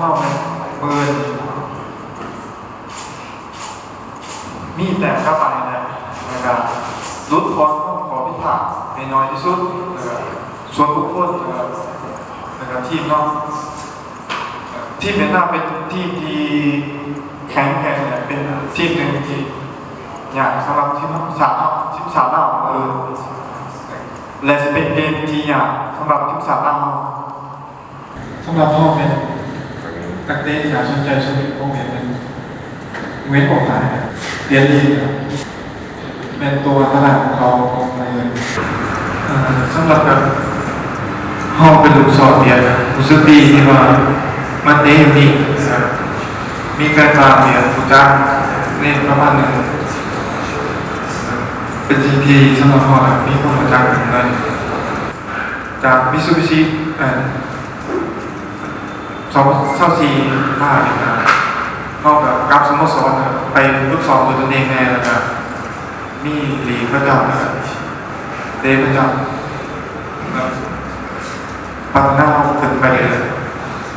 ເຮົາແມ່ນມື້ນີ້ມີແຕ້ມກັບໄປແລ້ວ ແລ້ວກະຫຼຸດຜ່ອນຂໍ້ຜິດພາດໃຫ້ໜ້ອຍທີ່ສຸດ ແລ້ວກະສ່ວນບຸກຄົນ ແລ້ວກະ ແລ້ວກະທີມເນາະ. ທີມຫວຽດນາມເປັນທີມທີ່ແຂງແກ່ນ ແລະ ເປັນທີມໜຶ່ງທີ່ຍາກສຳລັບທີມຊາດເຮົາ ທີມຊາດລາວ ເອີ ແລະ ຊິເປັນເກມທີ່ຍາກສຳລັບທີມຊາດລາວເຮົາ. ສຳລັບເຮົາແມ່ນນັກເຕະທີ່ໜ້າສົນໃຈສຸດຂອງຫວຽດແມ່ນ ເວນ ໂອກາຍ ຫວຽດລີ ແມ່ນຕົວອັນຕະລາຍຂອງເຂົາ ຂອງໄທເລີຍ. ເອີ ສຳລັບແບບເຮົາເປັນລູກຊ້ອມຫວຽດ ຮູ້ສຶກດີທີ່ວ່າມາເຕະຢູ່ນີ້ ມີແຟນບາວຫວຽດຮູ້ຈັກໃນປະມານໜຶ່ງ ເປັນສິ່ງທີ່ສຳລັບເຮົານະ ມີຄວາມຮູ້ຈັກກັນເລີຍ ຈາກມິດຊູບິຊິ ເອີ ສອງພັນຊາວສີ່ມານີ້ນະ ເຮົາກະກັບສະໂມສອນນະ ໄປຝຶກຊ້ອມດ້ວຍຕົນເອງແດ່ ແລ້ວກະມີລີກປະຈຳ ແລ້ວກະເຕະປະຈຳ ແລ້ວກະພັດທະນາເຮົາຂຶ້ນໄປເລື້ອຍ